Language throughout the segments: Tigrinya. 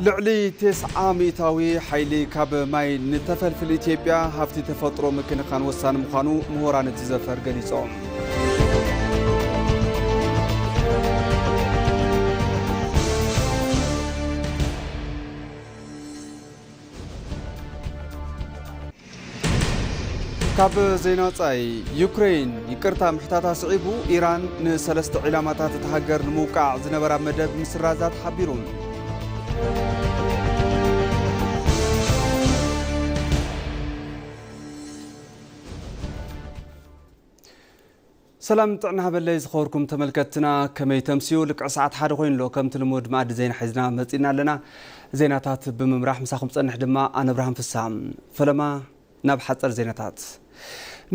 ልዕሊ ተስዓ ሚእታዊ ሓይሊ ካብ ማይ ንተፈልፍል ኢትዮጵያ ሃፍቲ ተፈጥሮ ምክንኻን ወሳኒ ምዃኑ ምሁራን እቲ ዘፈር ገሊጾም። ካብ ዜና ወጻኢ፣ ዩክሬን ይቅርታ ምሕታታ ስዒቡ፣ ኢራን ንሰለስተ ዒላማታት እታ ሃገር ንምውቃዕ ዝነበራ መደብ ምስራዛ ተሓቢሩ። ሰላም ጥዕና ሃበለይ ዝኸበርኩም ተመልከትትና፣ ከመይ ተምስዩ? ልክዕ ሰዓት ሓደ ኮይኑ ኣሎ። ከምቲ ልሙድ መኣዲ ዜና ሒዝና መጺና ኣለና። ዜናታት ብምምራሕ ምሳኹም ጸንሕ ድማ ኣነ ብርሃን ፍስሃ። ፈለማ ናብ ሓጸር ዜናታት።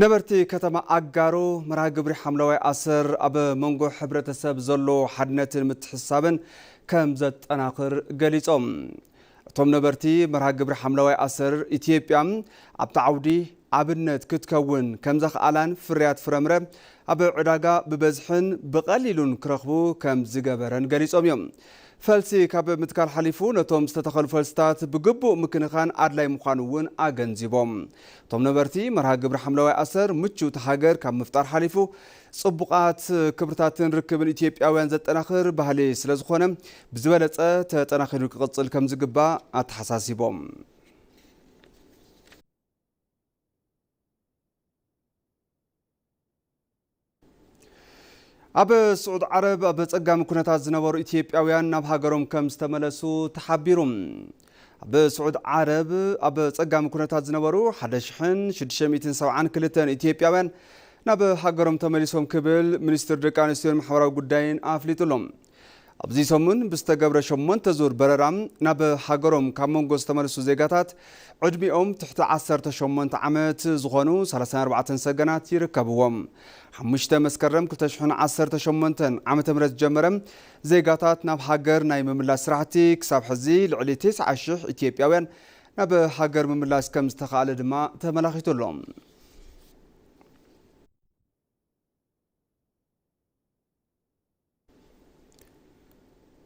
ነበርቲ ከተማ ኣጋሮ መርሃ ግብሪ ሓምለዋይ ኣሰር ኣብ መንጎ ሕብረተሰብ ዘሎ ሓድነትን ምትሕስሳብን ከም ዘጠናኽር ገሊጾም። እቶም ነበርቲ መርሃ ግብሪ ሓምለዋይ ኣሰር ኢትዮጵያ ኣብቲ ዓውዲ ኣብነት ክትከውን ከም ዘኽኣላን ፍርያት ፍረምረ ኣብ ዕዳጋ ብበዝሕን ብቐሊሉን ክረኽቡ ከም ዝገበረን ገሊጾም እዮም። ፈልሲ ካብ ምትካል ሓሊፉ ነቶም ዝተተኸሉ ፈልስታት ብግቡእ ምክንኻን ኣድላይ ምዃኑ እውን ኣገንዚቦም። እቶም ነበርቲ መርሃ ግብሪ ሓምለዋይ ኣሰር ምቹእቲ ሃገር ካብ ምፍጣር ሓሊፉ ጽቡቓት ክብርታትን ርክብን ኢትዮጵያውያን ዘጠናኽር ባህሊ ስለ ዝኾነ ብዝበለጸ ተጠናኺሩ ክቕጽል ከም ዝግባእ ኣተሓሳሲቦም። ኣብ ስዑድ ዓረብ ኣብ ጸጋሚ ኩነታት ዝነበሩ ኢትዮጵያውያን ናብ ሃገሮም ከም ዝተመለሱ ተሓቢሩ። ኣብ ስዑድ ዓረብ ኣብ ጸጋሚ ኩነታት ዝነበሩ ሓደ ሽሕን ሽዱሽተ ሚእትን ሰብዓን ክልተን ኢትዮጵያውያን ናብ ሃገሮም ተመሊሶም ክብል ሚኒስትር ደቂ ኣንስትዮን ማሕበራዊ ጉዳይን ኣፍሊጡ ኣሎ። ኣብዚ ሰሙን ብዝተገብረ ሸሞንተ ዙር በረራ ናብ ሃገሮም ካብ መንጎ ዝተመልሱ ዜጋታት ዕድሚኦም ትሕቲ ዓሰርተ ሸሞንተ ዓመት ዝኾኑ ሰላሳን ኣርባዕተን ሰገናት ይርከብዎም። ሓሙሽተ መስከረም ክልተ ሽሕን ዓሰርተ ሸሞንተን ዓመተ ምህረት ዝጀመረ ዜጋታት ናብ ሃገር ናይ ምምላስ ስራሕቲ ክሳብ ሕዚ ልዕሊ ተስዓ ሽሕ ኢትዮጵያውያን ናብ ሃገር ምምላስ ከም ዝተኻእለ ድማ ተመላኺቱ ኣሎ።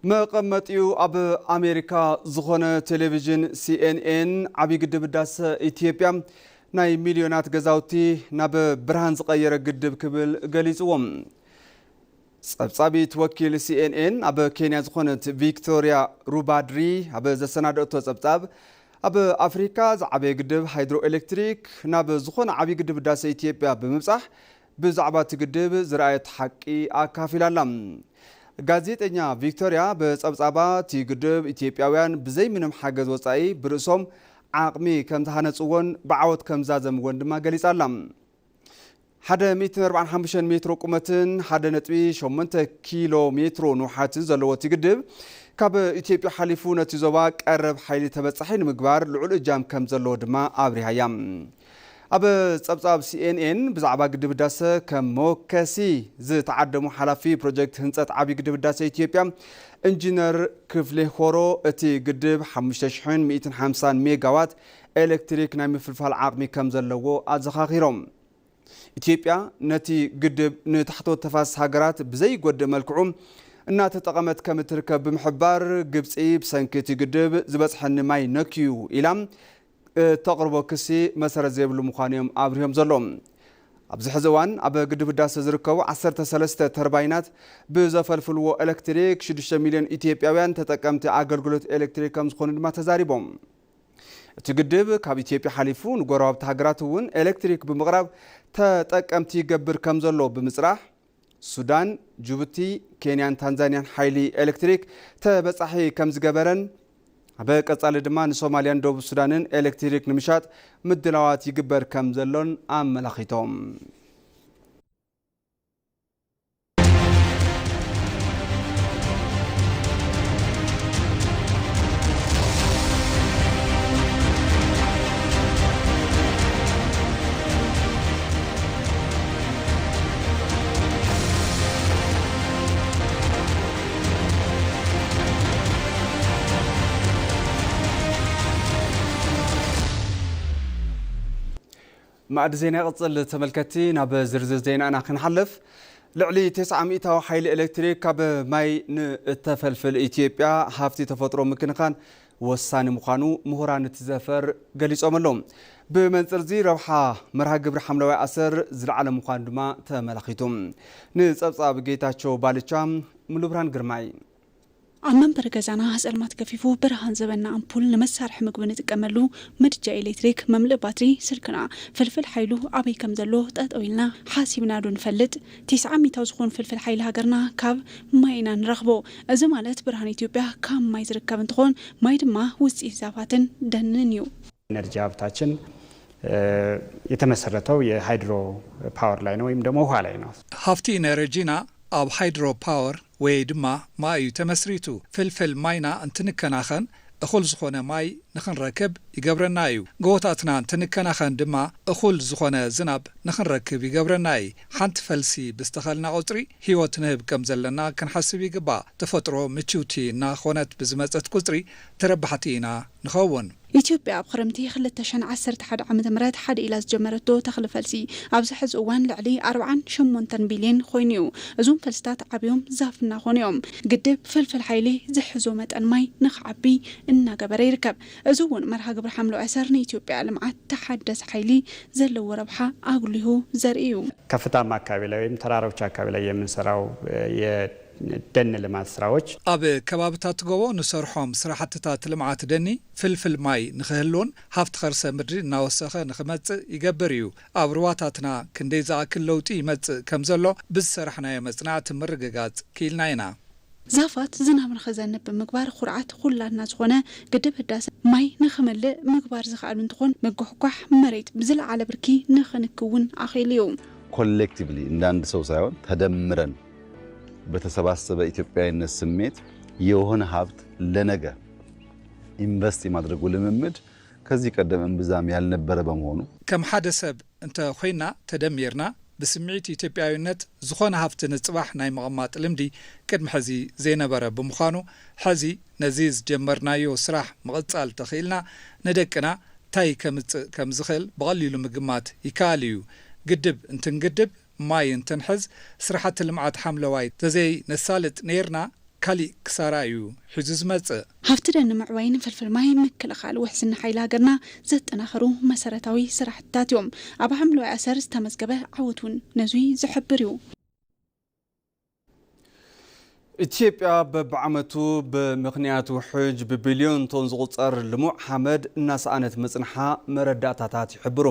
መቐመጢኡ ኣብ ኣሜሪካ ዝኾነ ቴሌቪዥን ሲኤንኤን ዓብዪ ግድብ ህዳሰ ኢትዮጵያ ናይ ሚልዮናት ገዛውቲ ናብ ብርሃን ዝቐየረ ግድብ ክብል ገሊፅዎም። ጸብጻቢት ወኪል ሲኤንኤን ኣብ ኬንያ ዝኾነት ቪክቶሪያ ሩባድሪ ኣብ ዘሰናደእቶ ጸብጻብ፣ ኣብ ኣፍሪካ ዝዓበየ ግድብ ሃይድሮ ኤሌክትሪክ ናብ ዝኾነ ዓብዪ ግድብ ህዳሰ ኢትዮጵያ ብምብጻሕ ብዛዕባ እቲ ግድብ ዝረኣየት ሓቂ ኣካፊላ ኣላ። ጋዜጠኛ ቪክቶሪያ ብጸብጻባ፣ እቲ ግድብ ኢትዮጵያውያን ብዘይ ምንም ሓገዝ ወጻኢ ብርእሶም ዓቕሚ ከም ዝሃነጽዎን ብዓወት ከም ዛዘምዎን ድማ ገሊጻ ኣላ። ሓደ ሚእትን ኣርባዓን ሓሙሽተን ሜትሮ ቁመትን ሓደ ነጥቢ ሸሞንተ ኪሎ ሜትሮ ንውሓትን ዘለዎ እቲ ግድብ፣ ካብ ኢትዮጵያ ሓሊፉ ነቲ ዞባ ቀረብ ሓይሊ ተበጻሒ ንምግባር ልዑል እጃም ከም ዘለዎ ድማ ኣብሪሃ እያ። ኣብ ጸብጻብ ሲኤንኤን ብዛዕባ ግድብ ህዳሰ ከም መወከሲ ዝተዓደሙ ሓላፊ ፕሮጀክት ህንጸት ዓብዪ ግድብ ህዳሰ ኢትዮጵያ ኢንጂነር ክፍሌ ሆሮ፣ እቲ ግድብ ሓሙሽተ ሽሕን ሚእትን ሓምሳን ሜጋዋት ኤሌክትሪክ ናይ ምፍልፋል ዓቕሚ ከም ዘለዎ ኣዘኻኺሮም። ኢትዮጵያ ነቲ ግድብ ንታሕተዎት ተፋሰስ ሃገራት ብዘይጎድእ መልክዑ እናተጠቐመት ከም እትርከብ ብምሕባር፣ ግብጺ ብሰንኪ እቲ ግድብ ዝበጽሐኒ ማይ ነክዩ ኢላ እተቕርቦ ክሲ መሰረት ዘይብሉ ምዃኑ እዮም ኣብሪሆም ዘለዉ። ኣብዚ ሕዚ እዋን ኣብ ግድብ ህዳሰ ዝርከቡ ዓሰርተ ሰለስተ ተርባይናት ብዘፈልፍልዎ ኤሌክትሪክ ሽዱሽተ ሚልዮን ኢትዮጵያውያን ተጠቀምቲ ኣገልግሎት ኤሌክትሪክ ከም ዝኾኑ ድማ ተዛሪቦም። እቲ ግድብ ካብ ኢትዮጵያ ሓሊፉ ንጎረባብቲ ሃገራት እውን ኤሌክትሪክ ብምቕራብ ተጠቀምቲ ይገብር ከም ዘሎ ብምፅራሕ፣ ሱዳን፣ ጅቡቲ፣ ኬንያን ታንዛንያን ሓይሊ ኤሌክትሪክ ተበፃሒ ከም ዝገበረን፣ ኣብ ቀፃሊ ድማ ንሶማልያን ደቡብ ሱዳንን ኤሌክትሪክ ንምሻጥ ምድላዋት ይግበር ከም ዘሎን ኣመላኺቶም። ማዕዲ ዜና ይቕጽል። ተመልከትቲ፣ ናብ ዝርዝር ዜናና ክንሓልፍ፣ ልዕሊ ተስዓ ሚእታዊ ሓይሊ ኤሌክትሪክ ካብ ማይ ንእተፈልፍል ኢትዮጵያ ሃፍቲ ተፈጥሮ ምክንኻን ወሳኒ ምዃኑ ምሁራን እቲ ዘፈር ገሊጾም ኣለዉ። ብመንጽር እዚ ረብሓ መርሃ ግብሪ ሓምለዋይ ኣሰር ዝለዓለ ምዃኑ ድማ ተመላኺቱ። ንጸብጻብ ጌታቸው ባልቻ፣ ሙሉብርሃን ግርማይ። ኣብ መንበሪ ገዛና ጸልማት ገፊፉ ብርሃን ዝህበና ኣምፑል፣ ንመሳርሒ ምግቢ ንጥቀመሉ ምድጃ ኤሌክትሪክ፣ መምልኢ ባትሪ ስልክና፣ ፍልፍል ሓይሉ ኣበይ ከም ዘሎ ጠጠው ኢልና ሓሲብና ዶ ንፈልጥ? ተስዓ ሚእታዊ ዝኾን ፍልፍል ሓይሊ ሃገርና ካብ ማይ ኢና ንረኽቦ። እዚ ማለት ብርሃን ኢትዮጵያ ካብ ማይ ዝርከብ እንትኾን፣ ማይ ድማ ውፅኢት ዛፋትን ደንን እዩ። ኤነርጂ ሀብታችን የተመሰረተው የሃይድሮ ፓወር ላይ ነው ወይም ደግሞ ውሃ ላይ ነው። ሃፍቲ ኢነርጂና ኣብ ሃይድሮ ፓወር ወይ ድማ ማይ እዩ ተመስሪቱ። ፍልፍል ማይና እንትንከናኸን እኹል ዝኾነ ማይ ንኽንረክብ ይገብረና እዩ። ጎቦታትና እንትንከናኸን ድማ እኹል ዝኾነ ዝናብ ንኽንረክብ ይገብረና እዩ። ሓንቲ ፈልሲ ብዝተኸልና ቁፅሪ ህይወት ንህብ ከም ዘለና ክንሓስብ ይግባእ። ተፈጥሮ ምችውቲ እናኾነት ብዝመፀት ቁፅሪ ተረባሕቲ ኢና ንኸውን። ኢትዮጵያ ኣብ ክረምቲ ክልተ ሽሕን ዓሰርተ ሓደ ዓመተ ምህረት ሓደ ኢላ ዝጀመረቶ ተኽሊ ፈልሲ ኣብዚ ሕዚ እዋን ልዕሊ ኣርብዓን ሸሞንተን ቢልዮን ኮይኑ እዩ። እዞም ፈልስታት ዓብዮም ዛፍ እናኾኑ እዮም። ግድብ ፍልፍል ሓይሊ ዝሕዞ መጠን ማይ ንኽዓቢ እናገበረ ይርከብ። እዚ እውን መርሃ ግብሪ ሓምለዋይ ኣሰር ንኢትዮጵያ ልምዓት ተሓዳሲ ሓይሊ ዘለዎ ረብሓ ኣጉሊሁ ዘርኢ እዩ። ከፍታማ አካባቢ ላይ ወይም ተራራዎች አካባቢ ላይ የምንሰራው የደን ልማት ስራዎች ኣብ ከባብታት ጎቦ ንሰርሖም ስራሕትታት ልምዓት ደኒ ፍልፍል ማይ ንኽህልውን ሃፍቲ ከርሰ ምድሪ እናወሰኸ ንኽመፅእ ይገብር እዩ። ኣብ ሩባታትና ክንደይ ዝኣክል ለውጢ ይመፅእ ከም ዘሎ ብዝሰራሕናዮ መፅናዕቲ ምርግጋፅ ክኢልና ኢና። ዛፋት ዝናብ ንኽዘንብ ብምግባር ኩርዓት ኩላትና ዝኾነ ግድብ ህዳሰ ማይ ንኽመልእ ምግባር ዝኸኣሉ እንትኾን፣ ምጉሕጓሕ መሬት ብዝለዓለ ብርኪ ንኽንክውን ኣኽኢሉ እዩ። ኮሌክቲቭሊ እንደ አንድ ሰው ሳይሆን ተደምረን በተሰባሰበ ኢትዮጵያዊነት ስሜት የሆነ ሀብት ለነገ ኢንቨስት የማድረጉ ልምምድ ከዚህ ቀደም እምብዛም ያልነበረ በመሆኑ፣ ከም ሓደ ሰብ እንተ ኾይና ተደሚርና ብስምዒት ኢትዮጵያዊነት ዝኾነ ሃፍቲ ንፅባሕ ናይ ምቕማጥ ልምዲ ቅድሚ ሕዚ ዘይነበረ ብምዃኑ፣ ሕዚ ነዚ ዝጀመርናዮ ስራሕ ምቕፃል ተኽኢልና ንደቅና ታይ ከምፅእ ከምዝኽእል ብቐሊሉ ምግማት ይከኣል እዩ። ግድብ እንትንግድብ፣ ማይ እንትንሕዝ፣ ስራሕቲ ልምዓት ሓምለዋይ ተዘይ ነሳልጥ ነይርና ካሊእ ክሳራ እዩ ሒዙ ዝመፅእ። ሃፍቲ ደን ምዕባይን ፍልፍል ማይ ምክልኻል ውሕስና ሓይሊ ሃገርና ዘጠናኸሩ መሰረታዊ ስራሕትታት እዮም። ኣብ ሓምለዋይ ኣሰር ዝተመዝገበ ዓወት እውን ነዙይ ዝሕብር እዩ። ኢትዮጵያ በብዓመቱ ብምኽንያት ውሕጅ ብቢልዮን ቶን ዝቑጸር ልሙዕ ሓመድ እናሰኣነት ምጽንሓ መረዳእታታት ይሕብሩ።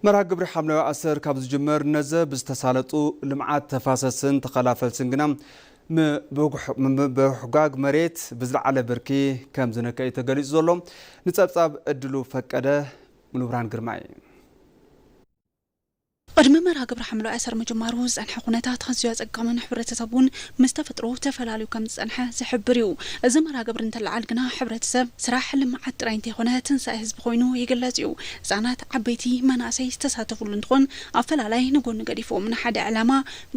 መርሃ ግብሪ ሓምለዋይ ኣሰር ካብ ዝጅመር ነዘ ብዝተሳለጡ ልምዓት ተፋሰስን ተኸላፈልስን ግና ምብሕጓግ መሬት ብዝለዓለ ብርኪ ከም ዝነከ እዩ ተገሊጹ ዘሎ። ንጸብጻብ እድሉ ፈቀደ፣ ሙሉብርሃን ግርማይ። ቅድሚ መርሃ ግብሪ ሓምለዋይ ኣሰር ምጅማሩ ዝጸንሐ ኩነታት ኣዝዩ ኣጸጋሚ ንሕብረተሰብ እውን ምስ ተፈጥሮ ተፈላልዩ ከም ዝጸንሐ ዝሕብር እዩ። እዚ መርሃ ግብሪ እንተለዓል ግና ሕብረተሰብ ስራሕ ልምዓት ጥራይ እንተይኮነ ትንሳኤ ህዝቢ ኮይኑ ይግለጽ እዩ። ህጻናት፣ ዓበይቲ፣ መናእሰይ ዝተሳተፍሉ እንትኾን ኣፈላላይ ንጎኒ ገዲፎም ንሓደ ዕላማ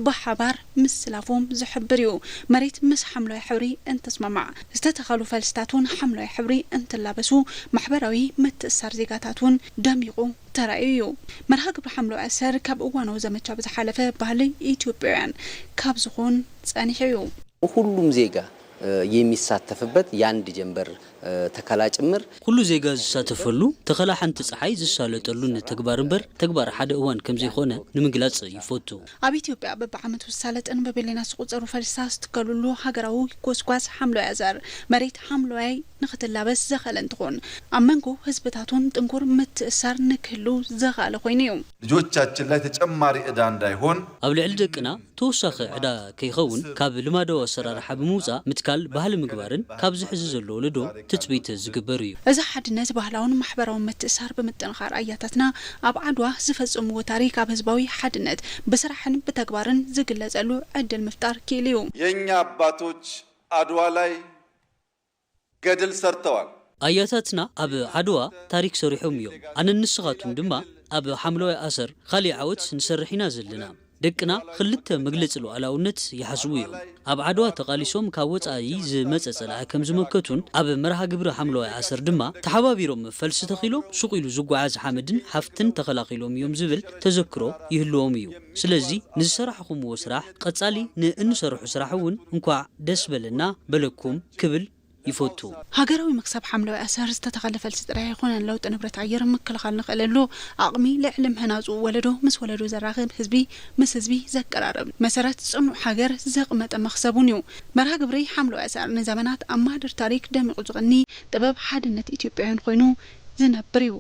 ብሓባር ምስላፎም ዝሕብር እዩ። መሬት ምስ ሓምለዋይ ሕብሪ እንትስማማዕ ዝተተኸሉ ፈልስታት እውን ሓምለዋይ ሕብሪ እንትላበሱ ማሕበራዊ ምትእስሳር ዜጋታት እውን ደሚቑ ተራእዩ እዩ። መርሃ ግብሪ ሓምለዋይ ኣሰር ካብ እዋናዊ ዘመቻ ብዝሓለፈ ባህሊ ኢትዮጵያውያን ካብ ዝኾን ጸኒሑ እዩ። ሁሉም ዜጋ የሚሳተፍበት የአንድ ጀንበር ተከላ ጭምር። ኩሉ ዜጋ ዝሳተፈሉ፣ ተኸላ ሓንቲ ጸሓይ ዝሳለጠሉን ተግባር እምበር ተግባር ሓደ እዋን ከምዘይኾነ ንምግላጽ ይፈቱ። ኣብ ኢትዮጵያ በብዓመቱ ዝሳለጥን ብቢልዮናት ዝቑጸሩ ፈልስታት ዝትከሉሉ ሃገራዊ ጎስጓስ ሓምለዋይ ኣሰር፣ መሬት ሓምለዋይ ንኽትላበስ ዘኽኣለ እንትኾን፣ ኣብ መንጎ ህዝብታት እውን ጥንኩር ምትእስሳር ንክህሉ ዘኽኣለ ኮይኑ እዩ። ልጆቻችን ላይ ተጨማሪ ዕዳ እንዳይሆን። ኣብ ልዕሊ ደቅና ተወሳኺ ዕዳ ከይኸውን ካብ ልማዳዊ ኣሰራርሓ ብምውፃእ ምትካል ባህሊ ምግባርን ካብዚ ሕዚ ዘሎ ወለዶ ትፅቢት ዝግበር እዩ። እዚ ሓድነት ባህላውን ማሕበራውን ምትእስሳር ብምጥንኻር ኣያታትና ኣብ ዓድዋ ዝፈፀምዎ ታሪክ ኣብ ህዝባዊ ሓድነት ብስራሕን ብተግባርን ዝግለፀሉ ዕድል ምፍጣር ክኢሉ እዩ። የኛ አባቶች አድዋ ላይ ገድል ሰርተዋል። ኣያታትና ኣብ ዓድዋ ታሪክ ሰሪሖም እዮም። ኣነን ንስኻቱን ድማ ኣብ ሓምለዋይ ኣሰር ካሊእ ዓወት ንሰርሕ ኢና ዘለና። ደቅና ክልተ መግለፂ ሉዓላውነት ይሓስቡ እዮም። ኣብ ዓድዋ ተቓሊሶም ካብ ወፃኢ ዝመፀ ፀላኢ ከም ዝመከቱን ኣብ መርሃ ግብሪ ሓምለዋይ ኣሰር ድማ ተሓባቢሮም ፈልሲ ተኺሎም ሱቕ ኢሉ ዝጓዓዝ ሓመድን ሃፍትን ተኸላኺሎም እዮም ዝብል ተዘክሮ ይህልዎም እዩ። ስለዚ ንዝሰራሕኹምዎ ስራሕ ቀፃሊ ንእንሰርሑ ስራሕ እውን እንኳዕ ደስ በለና በለኩም ክብል ይፈቱ። ሃገራዊ መክሰብ ሓምለዋይ ኣሰር ዝተተኸለ ፈልሲ ጥራይ ኣይኮነን። ለውጢ ንብረት ኣየር ምክልኻል ንኽእለሉ ዓቕሚ ልዕሊ ምህናፁ፣ ወለዶ ምስ ወለዶ ዘራኽብ፣ ህዝቢ ምስ ህዝቢ ዘቀራርብ፣ መሰረት ጽኑዕ ሃገር ዘቕመጠ መኽሰብ እውን እዩ። መርሃ ግብሪ ሓምለዋይ ኣሰር ንዘመናት ኣብ ማህደር ታሪክ ደሚቑ ዝቕኒ ጥበብ ሓድነት ኢትዮጵያውያን ኮይኑ ዝነብር እዩ።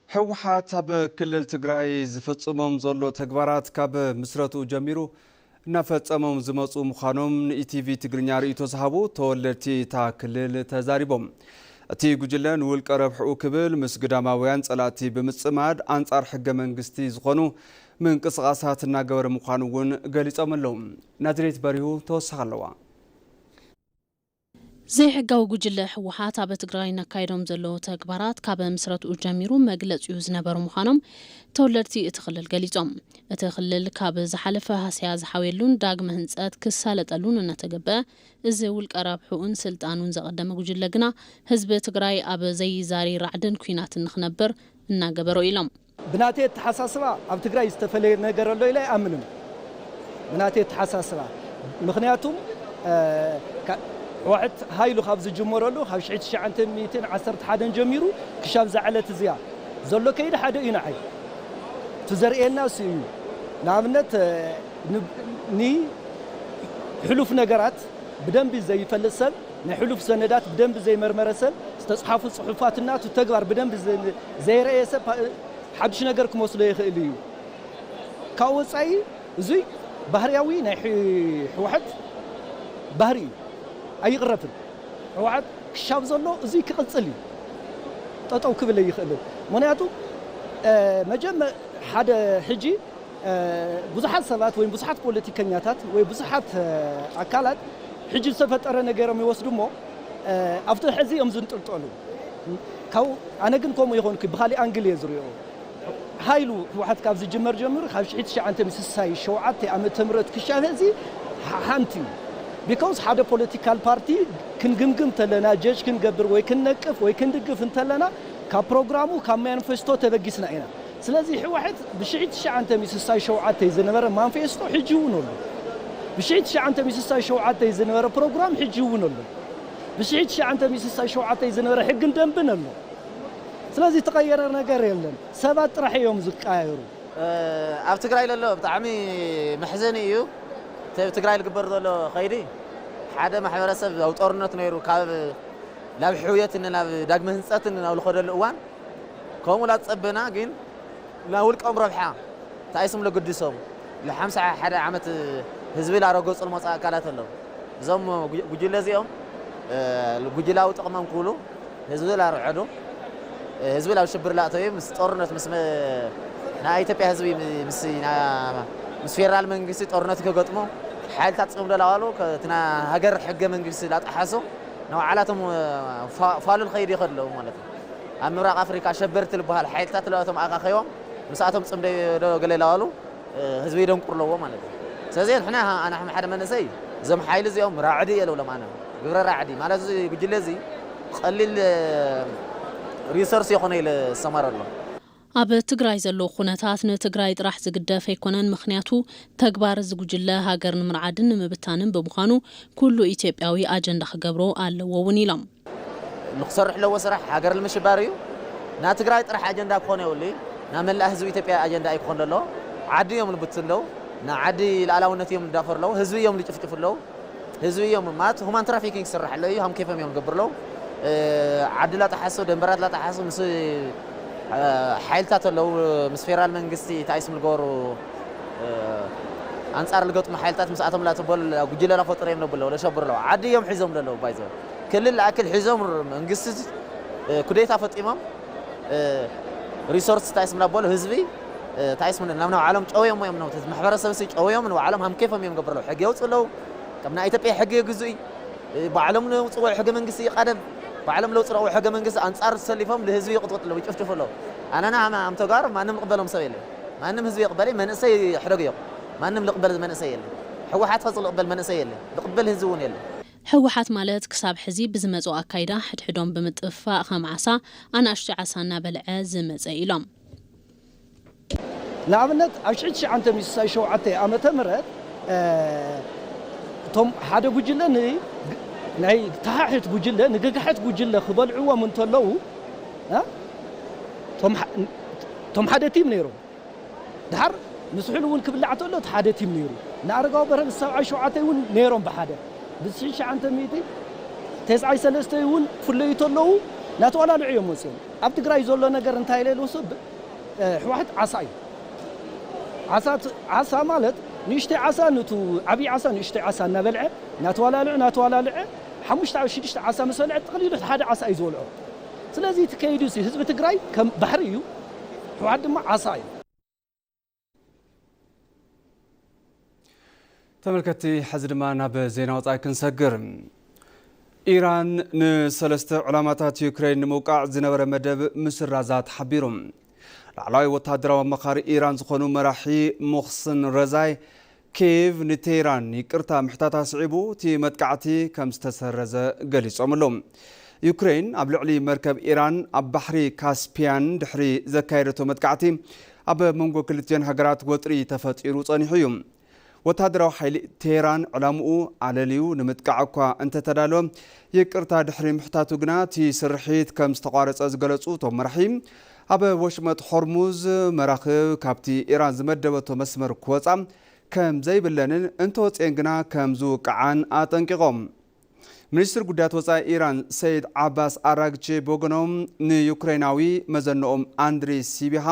ህወሓት ኣብ ክልል ትግራይ ዝፍጽሞም ዘሎ ተግባራት ካብ ምስረትኡ ጀሚሩ እናፈጸሞም ዝመጹ ምዃኖም ንኢቲቪ ትግርኛ ርእይቶ ዝሃቡ ተወለድቲ እታ ክልል ተዛሪቦም። እቲ ጉጅለ ንውልቀ ረብሕኡ ክብል ምስ ግዳማውያን ጸላእቲ ብምጽማድ ኣንጻር ሕገ መንግስቲ ዝኾኑ ምንቅስቓሳት እናገበረ ምዃኑ እውን ገሊጾም ኣለዉ። ናዝሬት በሪሁ ተወሳኺ ኣለዋ። ዘይሕጋዊ ጉጅለ ህወሓት ኣብ ትግራይ ነካይዶም ዘለዉ ተግባራት ካብ ምስረትኡ ጀሚሩ መግለጺኡ ዝነበሩ ምዃኖም ተወለድቲ እቲ ክልል ገሊጾም። እቲ ክልል ካብ ዝሓለፈ ሃስያ ዝሓውየሉን ዳግመ ህንጸት ክሳለጠሉን እናተገበ፣ እዚ ውልቀ ረብሕኡን ስልጣኑን ዘቐደመ ጉጅለ ግና ህዝቢ ትግራይ ኣብ ዘይዛሪ ራዕድን ኲናትን ንኽነብር እናገበሮ ኢሎም። ብናተይ ኣተሓሳስባ ኣብ ትግራይ ዝተፈለየ ነገር ኣሎ ኢለ ኣይኣምንን። ብናተይ ኣተሓሳስባ። ምኽንያቱም፣ እ፣ ካ-፣ ህወሓት ሃይሉ ካብ ዝጅመረሉ ካብ ሽሕቲ ትሽዓተ ሚእትን ዓሰርተ ሓደን ጀሚሩ ክሻብ እዛ ዕለት እዚኣ ዘሎ ከይዲ ሓደ እዩ ንዓይ። እቲ ዘርእየና እሱ እዩ። ንኣብነት፣ እ፣ ን-፣ ንሕሉፍ ነገራት ብደንቢ ዘይፈልጥ ሰብ፣ ናይ ሕሉፍ ሰነዳት ብደንቢ ዘይመርመረ ሰብ፣ ዝተፅሓፉ ፅሑፋትና እቲ ተግባር ብደንቢ ዘ-፣ ዘይረእየ ሰብ፣ ፓ-፣ ሓዱሽ ነገር ክመስሎ ይኽእል እዩ። ካብኡ ወፃኢ እዙይ ባህርያዊ ናይ ሕ-፣ ህወሓት ባህሪ እዩ። ኣይቕረፍን። ህወሓት ክሻብ ዘሎ እዙይ ክቕፅል እዩ። ጠጠው ክብል ኣይኽእልን። ምኽንያቱ፣ እ፣ መጀመ-፣ ሓደ ሕጂ፣ እ፣ ብዙሓት ሰባት ወይ ብዙሓት ፖለቲከኛታት ወይ ብዙሓት፣ እ፣ ኣካላት ሕጂ ዝተፈጠረ ነገሮም ይወስዱ እሞ፣ እ፣ ኣብቲ ሕዚ እዮም ዝንጥልጠሉ። ካብኡ ኣነ ግን ከምኡ ይኾንኩ ብኻሊእ ኣንግል እየ ዝሪኦ። ሃይሉ ህወሓት ካብ ዝጅመር ጀምሩ ካብ ሽሕቲ ትሽዓተ ሚእቲ ስሳይ ሸውዓተ ዓመተ ምህረት ክሻብ ሕዚ ሓ-፣ ሓንቲ እዩ። ቢካውስ ሓደ ፖለቲካል ፓርቲ ክንግምግም ተለና፣ ጀጅ ክንገብር ወይ ክንነቅፍ ወይ ክንድግፍ እንተለና ካብ ፕሮግራሙ ካብ ማኒፌስቶ ተበጊስና ኢና። ስለዚ ህወሓት ብሽሕቲ ትሽዓተ ሚእቲ ስሳይ ሸውዓተ ዝነበረ ማኒፌስቶ ሕጂ እውን ኣሎ። ብሽሕቲ ትሽዓተ ሚእቲ ስሳይ ሸውዓተ ዝነበረ ፕሮግራም ሕጂ እውን ኣሎ። ብሽሕቲ ትሽዓተ ሚእቲ ስሳይ ሸውዓተ ዝነበረ ሕግን ደንብን ኣሎ። ስለዚ ዝተቐየረ ነገር የለን። ሰባት ጥራሕ እዮም ዝቀያየሩ። እ፣ ኣብ ትግራይ ዘሎ ብጣዕሚ መሕዘኒ እዩ። እቲ ኣብ ትግራይ ዝግበር ዘሎ ኸይዲ ሓደ ማሕበረሰብ ኣብ ጦርነት ነይሩ ካብ ናብ ሕውየትን ናብ ዳግመ ህንፀትን ናብ ዝኸደሉ እዋን ከምኡ ላፀበና ግን ናብ ውልቃኦም ረብሓ ተኣይስም ለግድሶም ለ ሓምሳ ሓደ ዓመት ህዝቢ ላረገጹ ዝመፁ ኣካላት ኣለዉ። እዞም ጉ-፣ ጉጅለ እዚኦም፣ እ፣ ጉጅላዊ ጥቕሞም ክብሉ ህዝቢ ላርዐዱ፣ እ፣ ህዝቢ ላብ ሽብር ላእተዩ ምስ ጦርነት ምስ መ-፣ ናይ ኢትዮጵያ ህዝቢ ምስ፣ ና-፣ ምስ ፌደራል መንግስቲ ጦርነት ክገጥሙ ሓይልታት ጽምዶ ላዋሉ ከ-፣ እቲ ና-፣ ሃገር ሕገ መንግስቲ ላጠሓሱ ንባዕላቶም፣ እ፣ ፋ-፣ ፋሉል ኸይዲ ይኸዱ ኣለዉ ማለት እዩ። ኣብ ምብራቕ ኣፍሪካ ሸበርቲ ዝበሃል ሓይልታት ለዋቶም ኣኻኸይዎም ምስኣቶም ጽምዶ ዶ ገለ ላዋሉ እ፣ ህዝቢ የደንቁር ኣለዎ ማለት እዩ። ስለዚ ንሕና ኣነ ሓደ መንእሰይ እዞም ሓይሊ እዚኦም ራዕዲ እየ ልብሎም ኣነ። ግብረ ራዕዲ ማለት እዚ ጉጅለ እዚ ቀሊል፣ እ፣ ሪሶርስ ይኾነ ኢለ ዝሰመረ ኣሎ። ኣብ ትግራይ ዘሎ ኩነታት ንትግራይ ጥራሕ ዝግደፍ ኣይኮነን። ምኽንያቱ ተግባር እዚ ጉጅለ ሃገር ንምርዓድን ንምብታንን ብምዃኑ ኩሉ ኢትዮጵያዊ ኣጀንዳ ክገብሮ ኣለዎ እውን ኢሎም። ንክሰርሕ ኣለዎ ስራሕ ሃገር ንምሽባር እዩ። ና ትግራይ ጥራሕ ኣጀንዳ ክኾን የብሉ እዩ። ና መላእ ህዝቢ ኢትዮጵያ ኣጀንዳ እዩ ክኾን ዘለዎ። ዓዲ እዮም ልብትለው። ና ዓዲ ሉዓላውነት እዮም ልዳፈር ለው። ህዝቢ እዮም ልጭፍጭፍ ለው። ህዝቢ እዮም ማለት ሁማን ትራፊኪንግ ክስራሕ ኣሎ እዩ። ሃም ኬፎም እዮም ገብር ለው። እ፣ ዓዲ ላጠሓሱ፣ ደንበራት ላጠሓሱ ምስ፣ እ፣ ሓይልታት ኣለው፣ ምስ ፌደራል መንግስቲ ተኣይስም ልገበሩ፣ እ፣ ኣንጻር ልገጥሙ ሓይልታት ምስኣቶም ላተበሉ ጉጅለ ላፈጠሩ እዮም ለብለው፣ ለሸብር ለው። ዓዲ እዮም ሒዞም ለለው ባይዘው። ክልል ኣክል ሒዞም መንግስቲ ኩዴታ ፈጢሞም ሪሶርስ ታይስም ናበሉ ህዝቢ ታይስም ናብ ናብ ዓለም ጨውዮም እዮም ነው ማሕበረሰብ ሲ ጨውዮም ንባዕሎም ሃምኬፎም እዮም ገብረለው ሕጊ የውፅእ ኣለዉ። ከም ናይ ኢትዮጵያ ሕጊ የግዙ እዩ። ባዕሎም ለውፅዎ ሕገ መንግስቲ ይቃደም። ባዕሎም ለውፅረዎ ሕገ መንግስቲ ኣንፃር ዝሰሊፎም ንህዝቢ ይቕጥቅጥ ኣለዉ ይጭፍጭፉ ኣለዉ። ኣነና ኣምተጋር ማንም ልቕበሎም ሰብ የለ። ማንም ህዝቢ ይቕበል መንእሰይ ሕደግ እዮም። ማንም ልቕበል መንእሰይ የለ። ሕወሓት ፈፅ ልቕበል መንእሰይ የለ። ልቕበል ህዝቢ እውን የለ። ህወሓት ማለት ክሳብ ሕዚ ብዝመፅኦ ኣካይዳ ሕድሕዶም ብምጥፍፋእ ከም ዓሳ ኣናእሽቱ ዓሳ እናበልዐ ዝመፀ ኢሎም። ንኣብነት ኣብ ሽሕቲ ትሽዓተ ሚእቲ ስሳይ ሸውዓተ ዓመተ ምህረት እቶም ሓደ ጉጅለ ናይ ተሓሕት ጉጅለ ንገጋሕት ጉጅለ ክበልዕዎም እንተለዉ እቶም ሓደ ቲም ነይሮም። ድሓር ንስሑል እውን ክብላዕ ተሎ እቲ ሓደ ቲም ነይሩ። ንኣረጋዊ በርሀ ብሰብዓይ ሸውዓተይ እውን ነይሮም ብሓደ ብትሽዓተ ሚእቲ ተስዓይ ሰለስተ እውን ፍለዩ ተለዉ ናተዋላልዑ እዮም መፅኦም። ኣብ ትግራይ ዘሎ ነገር እንታይ ኢለ ልወስድ ሕወሓት ዓሳ እዩ። ዓሳ ማለት ንእሽተይ ዓሳ ንቱ ዓብዪ ዓሳ ንእሽተይ ዓሳ እናበልዐ ናተዋላልዑ ናተዋላልዐ ሓሙሽተ ሽዱሽተ ዓሳ ምስ በልዐ ጠቕሊሉ ሓደ ዓሳ እዩ ዝበልዖ። ስለዚ እቲ ከይዱ ህዝቢ ትግራይ ከም ባሕሪ እዩ። ሕወሓት ድማ ዓሳ እዩ። ተመልከትቲ ሕዚ ድማ ናብ ዜና ወፃኢ ክንሰግር። ኢራን ንሰለስተ ዕላማታት ዩክሬን ንምውቃዕ ዝነበረ መደብ ምስራዛ ተሓቢሩ። ላዕለዋይ ወታደራዊ ኣማኻሪ ኢራን ዝኾኑ መራሒ ሙኽስን ረዛይ ኪየቭ ንቴህራን ይቅርታ ምሕታታ ስዒቡ እቲ መጥቃዕቲ ከም ዝተሰረዘ ገሊጾም ኣለዉ። ዩክሬን ኣብ ልዕሊ መርከብ ኢራን ኣብ ባሕሪ ካስፒያን ድሕሪ ዘካየደቶ መጥቃዕቲ ኣብ መንጎ ክልቲኦን ሃገራት ወጥሪ ተፈጢሩ ጸኒሑ እዩ። ወታደራዊ ሓይሊ ቴህራን ዕላምኡ ኣለልዩ ንምጥቃዕ እኳ እንተተዳለወ ይቅርታ ድሕሪ ምሕታቱ ግና እቲ ስርሒት ከም ዝተቋረጸ ዝገለጹ እቶም መራሒ ኣብ ወሽመጥ ሆርሙዝ መራኽብ ካብቲ ኢራን ዝመደበቶ መስመር ክወጻ ከም ዘይብለንን እንተወፅኤን ግና ከም ዝውቅዓን ኣጠንቂቖም። ሚኒስትር ጉዳያት ወፃኢ ኢራን ሰይድ ዓባስ ኣራግቺ ብወገኖም ንዩክሬናዊ መዘንኦም ኣንድሪ ሲቢሃ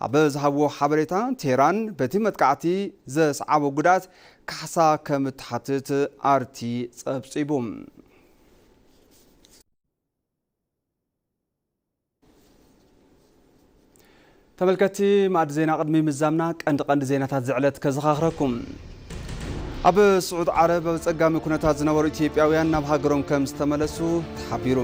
ኣብ ዝሃብዎ ሓበሬታ ቴህራን በቲ መጥቃዕቲ ዘስዓቦ ጉድኣት ካሕሳ ከም እትሓትት ኣርቲ ፀብፂቡ። ተመልከትቲ ማዕዲ ዜና ቅድሚ ምዛምና ቀንዲ ቀንዲ ዜናታት ዝዕለት ከዘኻኽረኩም። ኣብ ስዑድ ዓረብ ኣብ ጸጋሚ ኩነታት ዝነበሩ ኢትዮጵያውያን ናብ ሃገሮም ከም ዝተመለሱ ተሓቢሩ።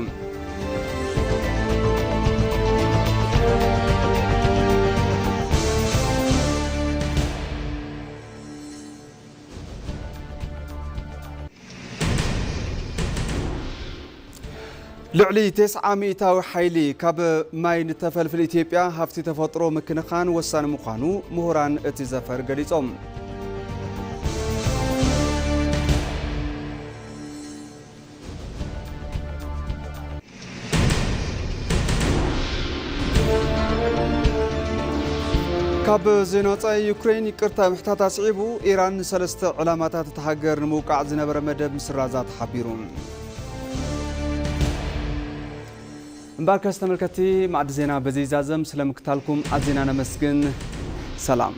ልዕሊ ተስዓ ሚእታዊ ሓይሊ ካብ ማይ ንተፈልፍል ኢትዮጵያ ሃፍቲ ተፈጥሮ ምክንኻን ወሳኒ ምዃኑ ምሁራን እቲ ዘፈር ገሊጾም። ካብ ዜና ወፃኢ ዩክሬን ይቅርታ ምሕታታ ስዒቡ ኢራን ንሰለስተ ዕላማታት እታ ሃገር ንምውቃዕ ዝነበረ መደብ ምስራዛ ተሓቢሩ። እምበኣርከስ ተመልከትቲ ማዕዲ ዜና በዚ ይዛዘም። ስለምክታልኩም ኣዚና ነመስግን። ሰላም።